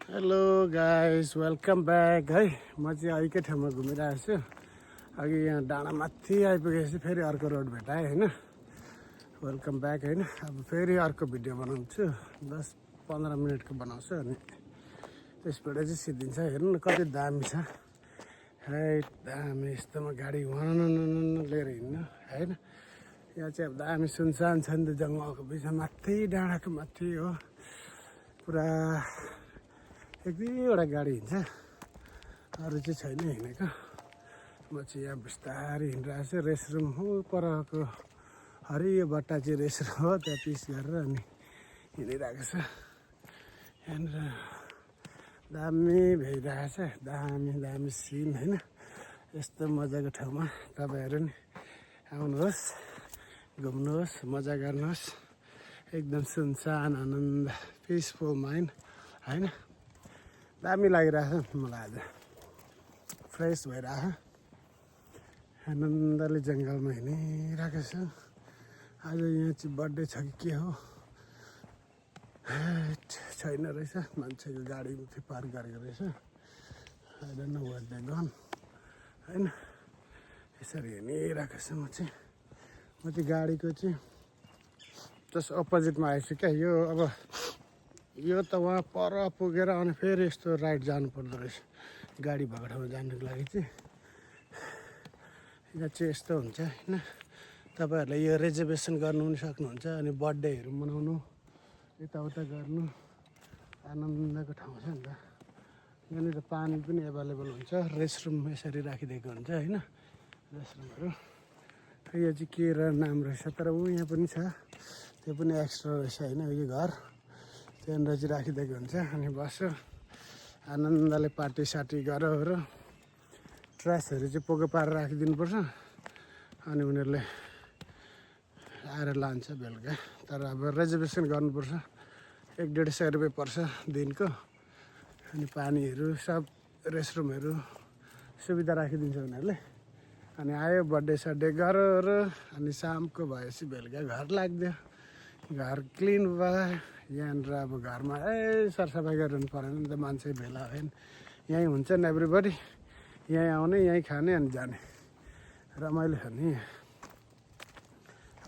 Hello guys welcome back है। म चाहिँ अहिलेकै ठाउँमा घुमिरहेको छु। अघि यहाँ डाँडा माथि आइपुगेपछि फेरि अर्को रोड भेटाएँ होइन। वेलकम ब्याक होइन। अब फेरि अर्को भिडियो बनाउँछु, 10-15 मिनटको बनाउँछु अनि त्यसबाट चाहिँ सिद्धिन्छ। हेर्नु न कति दामी छ है, दामी यस्तोमा गाडी वान लिएर हिँड्नु होइन। यहाँ चाहिँ अब दामी सुनसान छ नि त, जङ्गलको बिचमा माथि डाँडाको माथि हो पुरा। एक दुईवटा गाडी हिँड्छ, अरू चाहिँ छैन हिँडेको। म चाहिँ यहाँ बिस्तारै हिँडिरहेको छु। रेस्टरुम हो परको हरियो बट्टा चाहिँ रेस्टरुम हो, त्यहाँ पिस गरेर अनि हिँडिरहेको छु। यहाँनिर दामी भइरहेको छ, दामी दामी सिन होइन। यस्तो मजाको ठाउँमा तपाईँहरू नि आउनुहोस्, घुम्नुहोस्, मजा गर्नुहोस्। एकदम सुनसान, आनन्द, पिसफुल माइन्ड होइन। दामी लागिरहेको छ मलाई, आज फ्रेस भइरहेको, आनन्दले जङ्गलमा हिँडिरहेको छु। आज यहाँ चाहिँ बर्थडे छ कि के हो छैन रहेछ, मान्छेको गाडी माथि पार्क गरेको रहेछ। I don't know what they gonna होइन। यसरी हिँडिरहेको छु म चाहिँ गाडीको चाहिँ जस्ट अपोजिटमा आएछु क्या। यो अब यो त वहाँ पर पुगेर अनि फेरि यस्तो राइट जानु पर्दो रहेछ, गाडी भएको ठाउँमा जानुको लागि चाहिँ। यहाँ चाहिँ यस्तो हुन्छ होइन, तपाईँहरूले यो रिजर्भेसन गर्नु पनि सक्नुहुन्छ। अनि बर्थडेहरू मनाउनु, यताउता गर्नु आनन्दको ठाउँ छ नि त। यहाँनिर पानी पनि एभाइलेबल हुन्छ, रेस्टरुम यसरी राखिदिएको हुन्छ होइन, रेस्टरुमहरू। यो चाहिँ के र नाम रहेछ, तर ऊ यहाँ पनि छ, त्यो पनि एक्स्ट्रा रहेछ होइन। यो घर त्यहाँनिर चाहिँ राखिदिएको हुन्छ अनि बस्यो आनन्दले, पार्टी सार्टी गरेर ट्र्यासहरू चाहिँ पोको पारेर राखिदिनुपर्छ अनि उनीहरूले आएर लान्छ बेलुका। तर अब रिजर्भेसन गर्नुपर्छ, 100-150 रुपियाँ पर्छ दिनको। अनि पानीहरू सब रेस्टरुमहरू सुविधा राखिदिन्छ उनीहरूले। अनि आयो बर्थडे सड्डे गरेर अनि शामको भएपछि बेलुका घर लाग्यो, घर क्लिन भयो। यहाँनिर अब घरमा सरसफाइ गर्नु परेन नि त, मान्छे भेला भएन, यहीँ हुन्छ नि एभ्रिबडी, यहीँ आउने, यहीँ खाने अनि जाने, रमाइलो छ नि।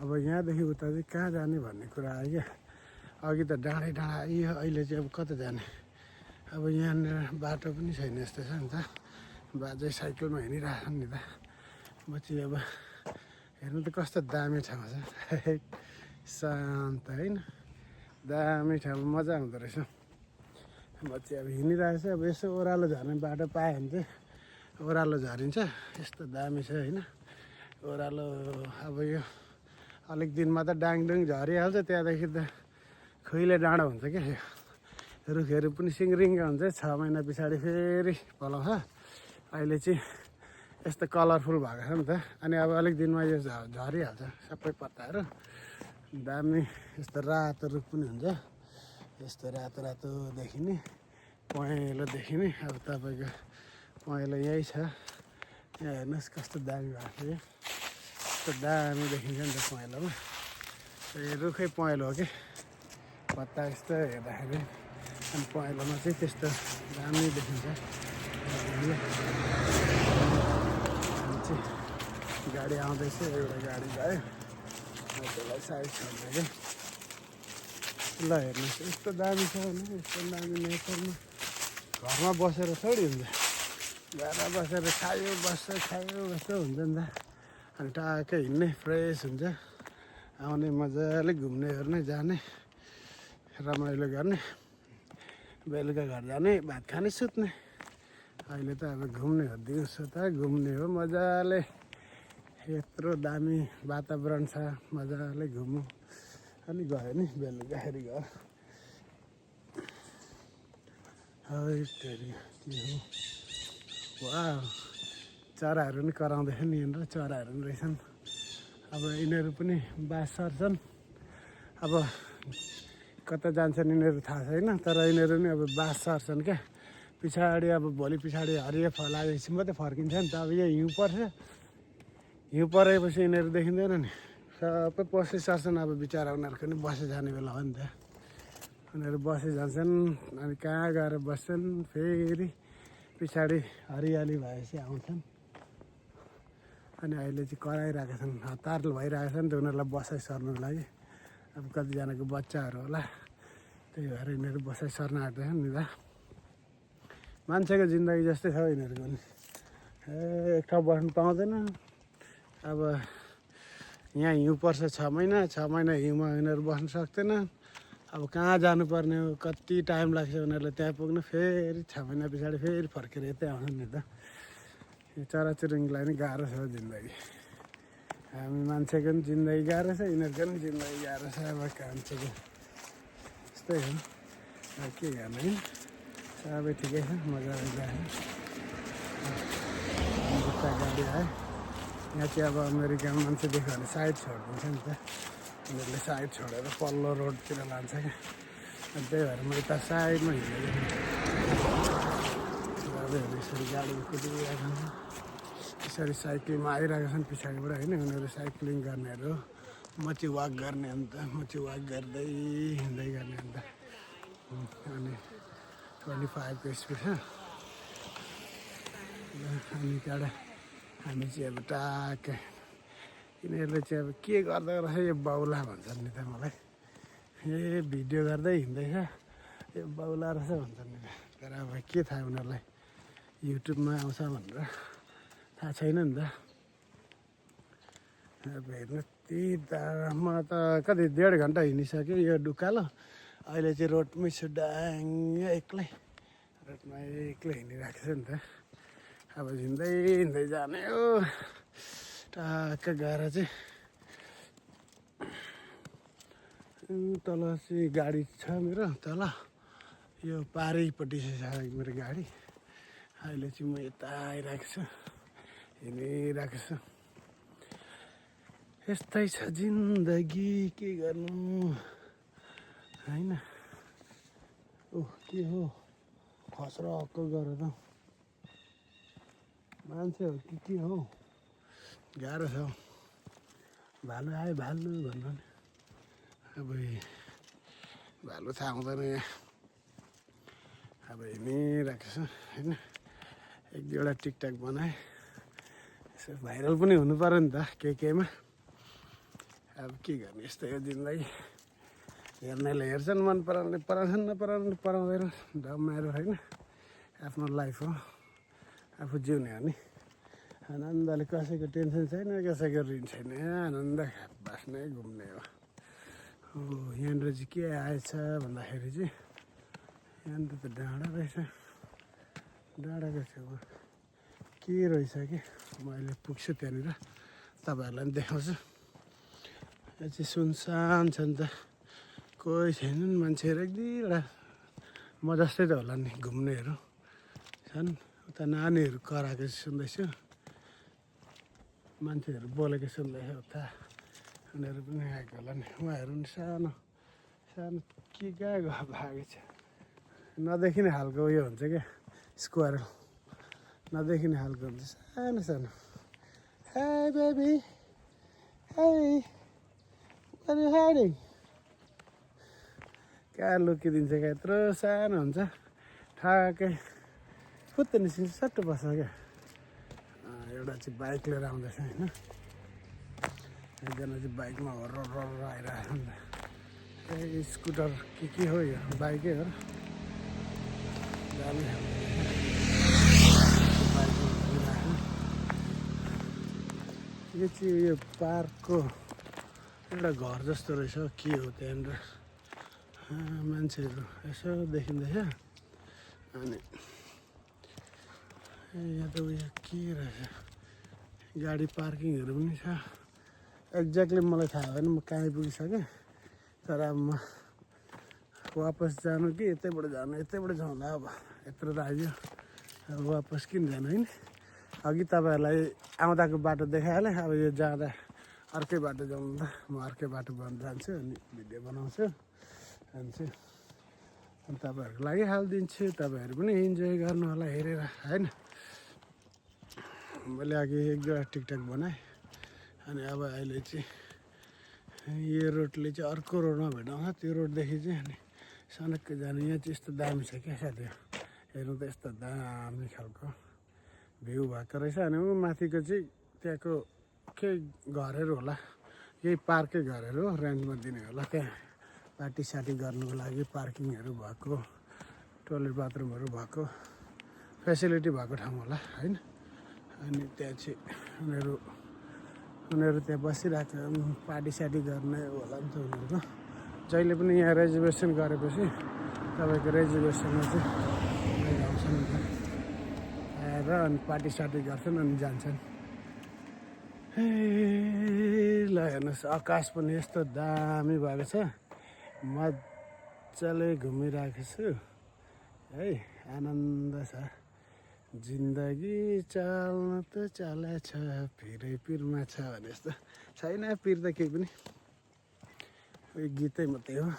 अब यहाँदेखि उता चाहिँ कहाँ जाने भन्ने कुरा आयो क्या। अघि त डाँडै डाँडा आइयो, अहिले चाहिँ अब कता जाने। अब यहाँनिर बाटो पनि छैन, यस्तो छ नि त। बाजै साइकलमा हिँडिरहेको नि त। म चाहिँ अब हेर्नु त कस्तो दामी ठाउँ छ, शान्त होइन, दामी ठाउँमा मजा आउँदो रहेछ। म चाहिँ अब हिँडिरहेको छु। अब यसो ओह्रालो झर्ने बाटो पायो भने चाहिँ ओह्रालो झरिन्छ, यस्तो दामी छ होइन ओह्रालो। अब यो अलिक दिनमा त डाङडुङ झरिहाल्छ, त्यहाँदेखि त खुइले डाँडो हुन्छ क्या। यो रुखहरू पनि सिङ्रिङ्ग हुन्छ, 6 महिना पछाडि फेरि पलाउँछ। अहिले चाहिँ यस्तो कलरफुल भएको छ नि त। अनि अब अलिक दिनमा यो झरिहाल्छ सबै पत्ताहरू। दामी यस्तो रातो रुख पनि हुन्छ, यस्तो रातो रातो देखिने, पहेँलो देखिने। अब तपाईँको पहेँलो यही छ, यहाँ हेर्नुहोस् कस्तो दामी भएको छ। यस्तो दामी देखिन्छ नि त पहेँलोमा। यो रुखै पहेँलो हो कि, पत्ता यस्तो हेर्दाखेरि। अनि पहेँलोमा चाहिँ त्यस्तो दामी देखिन्छ। गाडी आउँदैछ, एउटा गाडी गयो, त्यसलाई साइड छोड्ने क्या। ल हेर्नुहोस् यस्तो दामी छ भने, यस्तो दामी नेचरमा घरमा बसेर थोडी हुन्छ। घरमा बसेर खायो बस्छ, खायो बस्छ हुन्छ नि त। अनि टक्कै हिँड्ने, फ्रेस हुन्छ, आउने मजाले घुम्ने ओर्ने जाने, रमाइलो गर्ने, बेलुका घर जाने, भात खाने, सुत्ने। अहिले त अब घुम्ने हो, दिउँसो त घुम्ने हो मजाले। यत्रो दामी वातावरण छ, मजाले घुमौँ अनि गयो नि बेलुकाखेरि घर। वा चराहरू नि कराउँदैछ नि, यहाँनिर चराहरू पनि रहेछन्। अब यिनीहरू पनि बास सर्छन्। अब कता जान्छन् यिनीहरू थाहा छैन, तर यिनीहरू नि अब बास सर्छन् क्या। पछाडि अब भोलि पछाडि हरियो फलाएपछि मात्रै फर्किन्छ नि त। अब यो हिउँ पर्छ, हिउँ परेपछि यिनीहरू देखिँदैन नि, सबै पसी सर्छन्। अब बिचरा उनीहरूको नि बसे जाने बेला हो नि त। उनीहरू बसी जान्छन् अनि कहाँ गएर बस्छन् फेरि पछाडि हरियाली भएपछि आउँछन् अनि अहिले चाहिँ कराइरहेका छन् हतार भइरहेका छन् त उनीहरूलाई बसाइ सर्नुको लागि अब कतिजनाको बच्चाहरू होला त्यही भएर यिनीहरू बसाइ सर्न आँट्दैछन् नि त मान्छेको जिन्दगी जस्तै छ यिनीहरूको पनि एक ठाउँ बस्नु पाउँदैन अब यहाँ हिउँ पर्छ 6 महिना हिउँमा यिनीहरू बस्न सक्दैन अब कहाँ जानुपर्ने हो कति टाइम लाग्छ उनीहरूलाई त्यहाँ पुग्नु फेरि 6 महिना पछाडि फेरि फर्केर यतै आउँछ नि त यो चराचुरुङ्गीलाई नि गाह्रो छ जिन्दगी हामी मान्छेको पनि जिन्दगी गाह्रो छ यिनीहरूको पनि जिन्दगी गाह्रो छ अब कान्छेको यस्तै हो अब के गर्ने सबै ठिकै छ मजा आइरहेको जुत्ता गाडी आयो यहाँ चाहिँ अब अमेरिकामा मान्छे देख्यो भने साइड छोडिदिन्छ नि त उनीहरूले साइड छोडेर पल्लो रोडतिर लान्छ क्या अनि त्यही भएर म यता साइडमा हिँडेको गाडीहरू यसरी गाडीमा कुदिरहेको छ यसरी साइक्लिङमा आइरहेको छन् पछाडिबाट होइन उनीहरू साइक्लिङ गर्नेहरू म चाहिँ वाक गर्ने अन्त म चाहिँ वाक गर्दै हिँड्दै गर्ने अन्त अनि 25 को स्पिड छ अनि त्यहाँबाट हामी चाहिँ अब ट्याक्कै यिनीहरूले चाहिँ अब के गर्दा रहेछ यो बाउला भन्छन् नि त मलाई भिडियो गर्दै हिँड्दैछ यो बाउला रहेछ भन्छन् नि तर अब के थाहा उनीहरूलाई युट्युबमा आउँछ भनेर थाहा छैन नि त अब हेर्नु त्यही म त कति 1.5 घन्टा हिँडिसक्यो यो उकालो अहिले चाहिँ रोडमै छु डाङ एक्लै रोडमा एक्लै हिँडिरहेको छु नि त अब हिँड्दै जाने हो टक्क गएर चाहिँ तल चाहिँ गाडी छ मेरो तल यो पारिपट्टि छ मेरो गाडी अहिले चाहिँ म यता आइरहेको छु हिँडिरहेको छु यस्तै छ जिन्दगी के गर्नु होइन ओ के हो खस्रक्क गरेर मान्छेहरू के हो गाह्रो छ भालु आयो भालु भन्नु नि अब भालु थाहा हुँदैन यहाँ अब हिँडिरहेको छ होइन 1-2वटा टिकटक बनाएँ यसो भाइरल पनि हुनु पर्यो नि त केमा अब के गर्ने यस्तै हो जिन्दगी हेर्नेले हेर्छन् मन पराउँछन् नपराउँदैन डमाएर होइन आफ्नो लाइफ हो आफू जिउने हो नि आनन्दले कसैको टेन्सन छैन कसैको ऋण छैन आनन्द बाँच्ने घुम्ने हो यहाँनिर चाहिँ के आएछ भन्दाखेरि चाहिँ यहाँनिर त डाँडा रहेछ डाँडाको छेउमा के रहेछ कि म अहिले पुग्छु त्यहाँनिर तपाईँहरूलाई पनि देखाउँछु यहाँ चाहिँ सुनसान छ नि त कोही छैनन् मान्छेहरू 1-2वटा म जस्तै त होला नि घुम्नेहरू छन् उता नानीहरू कराएको सुन्दैछु मान्छेहरू बोलेको सुन्दैछ उता उनीहरू पनि आएको होला नि उहाँहरू पनि सानो के गएको भागेको छ नदेखिने खालको उयो हुन्छ क्या स्क्वारल नदेखिने खालको हुन्छ सानो high baby hi what are you hiding कहाँ लुकिदिन्छ क्या यत्रो सानो हुन्छ ठ्याक्कै फुत्त निस्किन्छ सट्ट बस्छ क्या एउटा चाहिँ बाइक लिएर आउँदैछ होइन एकजना चाहिँ बाइकमा हर आइरहेको नि त ए स्कुटर के हो यो बाइकै हो जाने यो चाहिँ यो पार्कको एउटा घर जस्तो रहेछ के हो त्यहाँनिर मान्छेहरू यसो देखिँदैछ अनि यहाँ त उयो के रहेछ गाडी पार्किङहरू पनि छ एक्ज्याक्टली मलाई थाहा भएन म कहाँ आइपुगिसकेँ तर अब म वापस जानु कि यतैबाट जाउँ होला अब यत्रो त आइयो अब वापस किन जानु होइन अघि तपाईँहरूलाई आउँदाको बाटो देखाइहालेँ अब यो जाँदा अर्कै बाटो जाउँ ल म अर्कै बाटो जान्छु अनि भिडियो बनाउँछु अनि तपाईँहरूको लागि हालिदिन्छु तपाईँहरू पनि इन्जोय गर्नु होला हेरेर होइन मैले अघि 1-2वटा टिकटक बनाएँ अनि अब अहिले चाहिँ यो रोडले चाहिँ अर्को रोडमा भेटाउँछ त्यो रोडदेखि चाहिँ अनि सनक्कै जाने यहाँ चाहिँ यस्तो दामी छ क्या साथी हेर्नु त यस्तो दामी खालको भ्यू भएको रहेछ अनि ऊ माथिको चाहिँ त्यहाँको के घरहरू होला यही पार्कै घरहरू हो रेन्टमा दिने होला त्यहाँ पार्टी सार्टी गर्नुको लागि पार्किङहरू भएको टोइलेट बाथरुमहरू भएको फेसिलिटी भएको ठाउँ होला होइन अनि त्यहाँ चाहिँ उनीहरू त्यहाँ बसिरहेको पार्टी सार्टी गर्ने होला नि त उनीहरूको जहिले पनि यहाँ रेजर्भेसन गरेपछि तपाईँको रेजर्भेसनमा चाहिँ आउँछन् आएर अनि पार्टी सार्टी गर्छन् अनि जान्छन् ल हेर्नुहोस् आकाश पनि यस्तो दामी भएको छ मजाले घुमिरहेको छु है आनन्द छ जिन्दगी चाल्न त चलेछ पिरै पिरमा छ भने जस्तो छैन पिर त केही पनि उयो गीतै मात्रै हो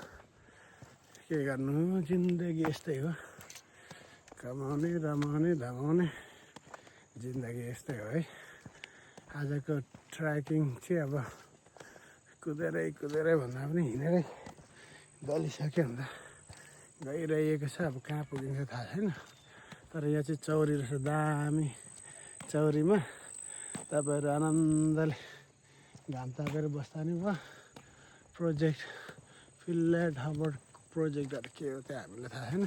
के गर्नु जिन्दगी यस्तै हो कमाउने रमाउने धमाउने जिन्दगी यस्तै हो है आजको ट्रेकिङ चाहिँ अब कुदेरै भन्दा पनि हिँडेरै दलिसक्यो अन्त गइरहेको छ अब कहाँ पुगिन्छ थाहा छैन तर यहाँ चाहिँ चौरी रहेछ दामी चौरीमा तपाईँहरू आनन्दले घाम तापेर बस्दा नि भयो प्रोजेक्ट फिनल्यान्ड हबर्ड प्रोजेक्टहरू के हो त्यो हामीलाई थाहा छैन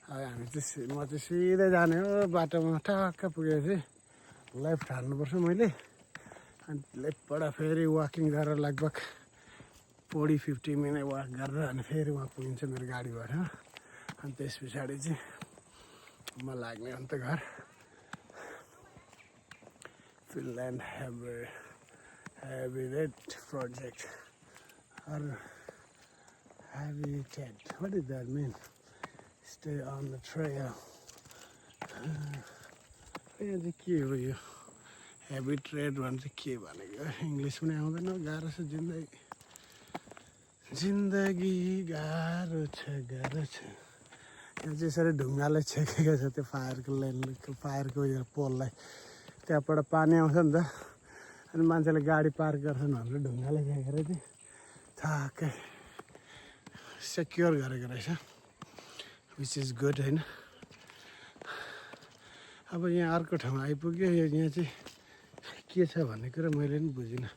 अब हामी चाहिँ म चाहिँ सिधै जाने हो बाटोमा टक्क पुगेपछि लेफ्ट हाल्नुपर्छ मैले अनि लेफ्टबाट फेरि वाकिङ गरेर लगभग 40-50 मिनट वाक गरेर अनि फेरि वहाँ पुगिन्छ मेरो गाडीबाट अनि त्यस पछाडि चाहिँ म लाग्ने अन्त घर Finland habitat project habitat. What does that mean? Stay on the trail. यहाँ चाहिँ के हो यो हेबिटेट भन्छ के भनेको इङ्ग्लिस पनि आउँदैन गाह्रो छ जिन्दगी गाह्रो छ यहाँ चाहिँ यसरी ढुङ्गाले छेकेको छ त्यो फायरको यो पोललाई त्यहाँबाट पानी आउँछ नि त अनि मान्छेले गाडी पार्क गर्छन् भनेर ढुङ्गाले छेकेर चाहिँ ठ्याक्कै सेक्योर गरेको रहेछ विच इज गुड होइन अब यहाँ अर्को ठाउँ आइपुग्यो यहाँ चाहिँ के छ भन्ने कुरा मैले पनि बुझिनँ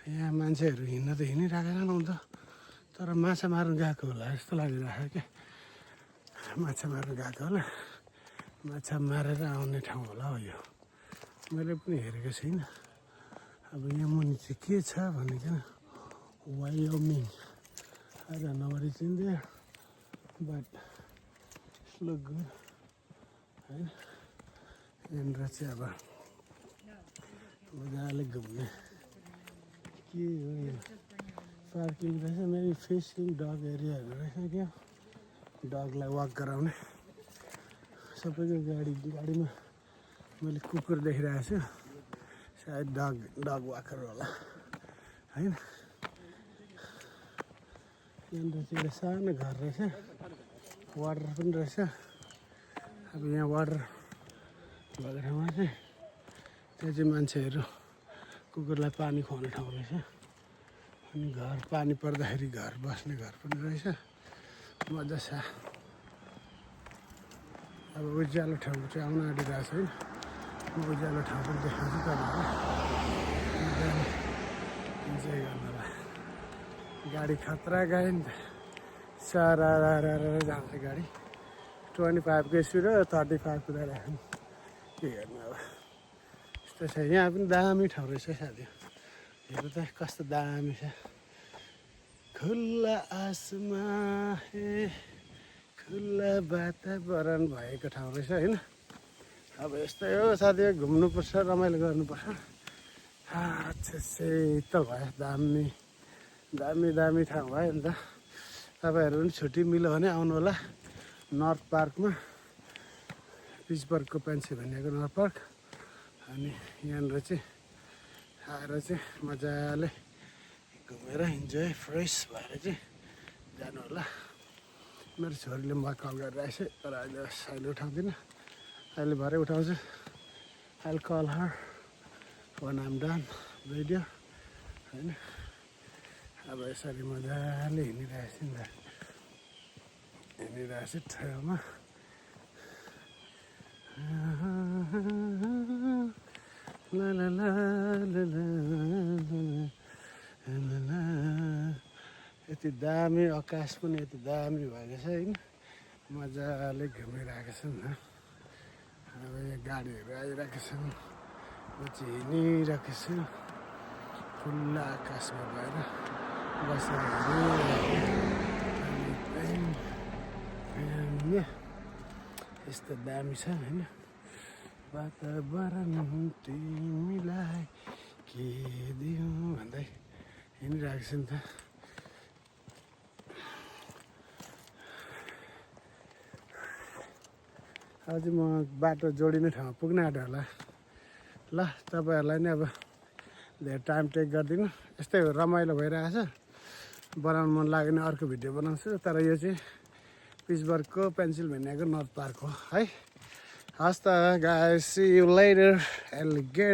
यहाँ मान्छेहरू हिँड्न त हिँडिरहेको छन् त तर माछा मार्नु गएको होला जस्तो लागिरहेको क्या माछा मार्नु गएको होला माछा मारेर आउने ठाउँ होला हो यो मैले पनि हेरेको छैन अब यहाँ मुनि चाहिँ के छ भनेको वायोमिङ I don't know what is in there, but it's look good. Right? And that's it. मजाले घुम्ने के हो यो पार्किङ रहेछ मेबी फिसिङ डग एरियाहरू रहेछ क्या डगलाई वाक गराउने सबैको गाडीमा मैले कुकुर देखिरहेको छु सायद डग वाकर होला होइन यहाँनिर चाहिँ एउटा सानो घर रहेछ वाटर पनि रहेछ अब यहाँ वाटर भएको ठाउँमा चाहिँ त्यहाँ चाहिँ मान्छेहरू कुकुरलाई पानी खुवाउने ठाउँ रहेछ अनि घर पानी पर्दाखेरि घर बस्ने घर पनि रहेछ मजा छ अब उज्यालो ठाउँ चाहिँ आउन आँटिरहेको छ है म उज्यालो ठाउँ पनि देखाउँछु तपाईँहरूलाई इन्जोय गर्नलाई गाडी खतरा गयो नि त सारा जान्छ गाडी 25को स्पिड र 35 कुदाइरहेको के गर्नु अब यस्तो छ यहाँ पनि दामी ठाउँ रहेछ साथी हेर्नु त कस्तो दामी छ खुल्ला आसमान खुल्ला वातावरण भएको ठाउँ रहेछ होइन अब यस्तै हो साथी घुम्नुपर्छ रमाइलो गर्नुपर्छ अच्छा सेतो भयो दामी ठाउँ भयो नि त तपाईँहरू पनि छुट्टी मिल्यो भने आउनु होला नर्थ पार्कमा पिट्सबर्गको पेन्सिल्भेनियाको नर्थ पार्क अनि यहाँनिर चाहिँ आएर चाहिँ मजाले घुमेर इन्जोय फ्रेस भएर चाहिँ जानु होला मेरो छोरीले मलाई कल गरिरहेको छ तर अहिले उठाउँदिनँ अहिले भरे उठाउँछु I'll call her when I'm done video होइन अब यसरी मजाले हिँडिरहेको छु नि त हिँडिरहेको छु ट्रेलमा ला ला ला ला ला ला यति दामी आकाश पनि यति दामी भएको छ होइन मजाले घुमिरहेको छ नि अब यहाँ गाडीहरू आइरहेको छन् म चाहिँ हिँडिरहेको छु खुल्ला आकाशमा भएर बसेर हिँडिरहेको यस्तो दामी छ होइन वातावरण तिमीलाई के दिउँ भन्दै हिँडिरहेको छु नि त अझ म बाटो जोडिने ठाउँमा पुग्न आँट्यो होला ल तपाईँहरूलाई नै अब धेरै टाइम टेक गर्दिनँ यस्तै रमाइलो भइरहेको छ बनाउनु मन लाग्यो भने अर्को भिडियो बनाउँछु तर यो चाहिँ पिट्सबर्गको पेन्सिल्भेनियाको नर्थ पार्क हो है हस् त guys see you later alligator